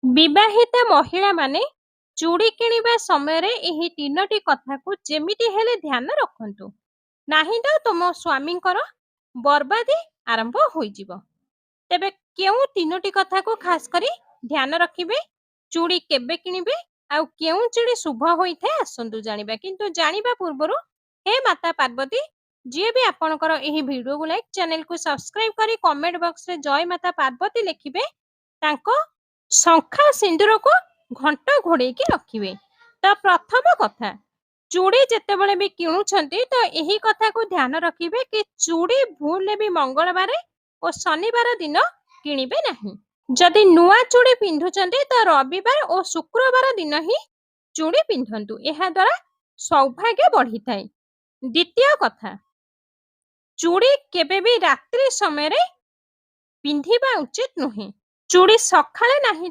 ବିବାହିତା ମହିଳାମାନେ ଚୁଡ଼ି କିଣିବା ସମୟରେ ଏହି ତିନୋଟି କଥାକୁ ଯେମିତି ହେଲେ ଧ୍ୟାନ ରଖନ୍ତୁ, ନାହିଁ ତ ତୁମ ସ୍ୱାମୀଙ୍କର ବର୍ବାଦୀ ଆରମ୍ଭ ହୋଇଯିବ। ତେବେ କେଉଁ ତିନୋଟି କଥାକୁ ଖାସ କରି ଧ୍ୟାନ ରଖିବେ, ଚୁଡ଼ି କେବେ କିଣିବେ ଆଉ କେଉଁ ଚୁଡ଼ି ଶୁଭ ହୋଇଥାଏ, ଆସନ୍ତୁ ଜାଣିବା। କିନ୍ତୁ ଜାଣିବା ପୂର୍ବରୁ ହେ ମାତା ପାର୍ବତୀ, ଯିଏ ବି ଆପଣଙ୍କର ଏହି ଭିଡିଓକୁ ଲାଇକ୍, ଚ୍ୟାନେଲକୁ ସବସ୍କ୍ରାଇବ କରି କମେଣ୍ଟ ବକ୍ସରେ ଜୟ ମାତା ପାର୍ବତୀ ଲେଖିବେ, ତାଙ୍କ ଶଙ୍ଖା ସିନ୍ଦୁରକୁ ଘଣ୍ଟ ଘୋଡେଇକି ରଖିବେ। ତ ପ୍ରଥମ କଥା, ଚୁଡ଼ି ଯେତେବେଳେ ବି କିଣୁଛନ୍ତି ତ ଏହି କଥାକୁ ଧ୍ୟାନ ରଖିବେ କି ଚୁଡ଼ି ଭୁଲରେ ବି ମଙ୍ଗଳବାର ଓ ଶନିବାର ଦିନ କିଣିବେ ନାହିଁ। ଯଦି ନୂଆ ଚୁଡ଼ି ପିନ୍ଧୁଛନ୍ତି ତ ରବିବାର ଓ ଶୁକ୍ରବାର ଦିନ ହିଁ ଚୁଡ଼ି ପିନ୍ଧନ୍ତୁ, ଏହାଦ୍ୱାରା ସୌଭାଗ୍ୟ ବଢିଥାଏ। ଦ୍ୱିତୀୟ କଥା, ଚୁଡ଼ି କେବେ ବି ରାତ୍ରି ସମୟରେ ପିନ୍ଧିବା ଉଚିତ ନୁହେଁ। ଚୁଡ଼ି ସକାଳେ ନାହିଁ